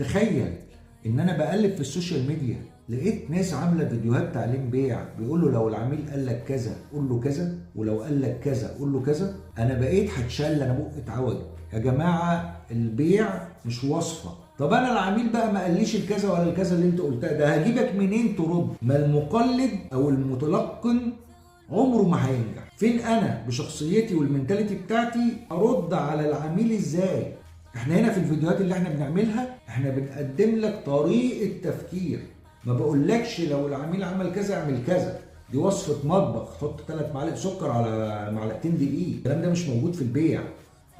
تخيل ان انا بقلب في ال social media لقيت ناس عامله فيديوهات تعليم بيع بيقولوا لو العميل قال لك كذا قول له كذا، ولو قال لك كذا قول له كذا. انا بقيت هتشل، انا بقي اتعوج. يا جماعة البيع مش وصفه. طب انا العميل بقى ما قاليش الكذا ولا الكذا اللي انت قلتها ده، هجيبك منين ترد؟ ما المقلد او المتلقن عمره ما هينجح. فين انا بشخصيتي وال mentality بتاعتي ارد على العميل ازاي؟ احنا هنا في الفيديوهات اللي احنا بنعملها احنا بنقدم لك طريقه تفكير، ما بقولكش لو العميل عمل كذا اعمل كذا. دي وصفه مطبخ، حط 3 معالق سكر على معلقتين دقيق. الكلام ده مش موجود في البيع.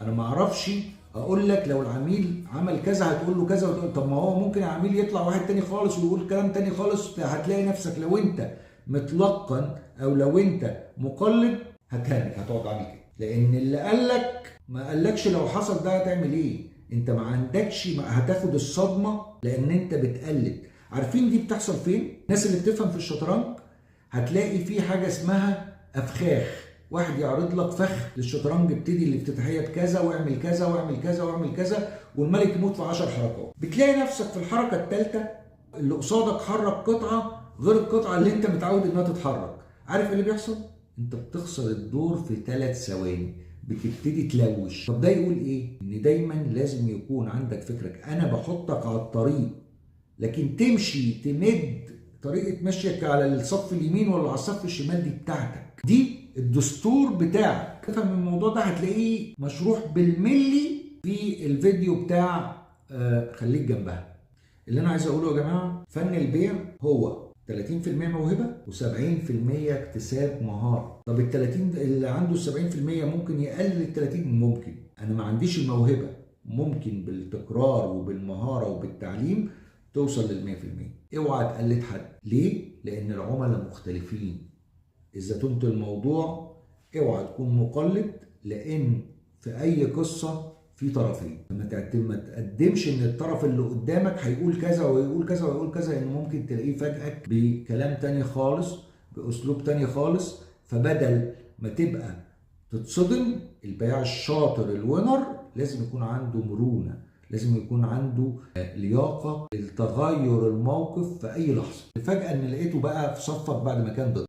انا ما اعرفش اقول لك لو العميل عمل كذا هتقول له كذا وتقول، طب ما هو ممكن العميل يطلع واحد تاني خالص ويقول كلام تاني خالص. هتلاقي نفسك لو انت متلقن او لو انت مقلد هتهنك، هتقعد عامل كده، لان اللي قالك ما قالكش لو حصل ده هتعمل ايه. انت ما عندكش، هتاخد الصدمة لان انت بتقلد. عارفين دي بتحصل فين؟ الناس اللي بتفهم في الشطرنج هتلاقي في حاجة اسمها افخاخ. واحد يعرض لك فخ للشطرنج، ابتدي الافتتاحيه بكذا واعمل كذا واعمل كذا واعمل كذا، والملك يموت في 10 حركات. بتلاقي نفسك في الحركة الثالثة اللي قصادك حرك قطعه غير القطعة اللي انت متعود انها تتحرك. عارف ايه اللي بيحصل؟ انت بتخسر الدور في 3 ثواني، بتبتدي تلوش. طب ده يقول ايه؟ ان دايما لازم يكون عندك فكرك. انا بحطك على الطريق، لكن تمشي تمد طريقه مشيك على الصف اليمين ولا على الصف الشمال دي بتاعتك، دي الدستور بتاعك. تفهم الموضوع ده هتلاقيه مشروح بالملي في الفيديو بتاع خليك جنبها. اللي انا عايز اقوله يا جماعة، فن البيع هو 30% موهبة و70% اكتساب مهارة. طب ال 30 اللي عنده 70% ممكن يقلل ال 30؟ ممكن. انا ما عنديش الموهبة، ممكن بالتكرار وبالمهاره وبالتعليم توصل لل 100%. اوعى تقلد حد. ليه؟ لان العملاء مختلفين. اذا تنت الموضوع اوعى تكون مقلد، لان في اي قصة في طرفين. ما تقدمش ان الطرف اللي قدامك هيقول كذا ويقول كذا ويقول كذا، لان ممكن تلاقيه فاجئك بكلام تاني خالص، باسلوب تاني خالص. فبدل ما تبقى تتصدم، البياع الشاطر ال winner لازم يكون عنده مرونة، لازم يكون عنده لياقه للتغير الموقف في اي لحظة. فجاة ان لقيته بقى في صفك بعد ما كان ضدك.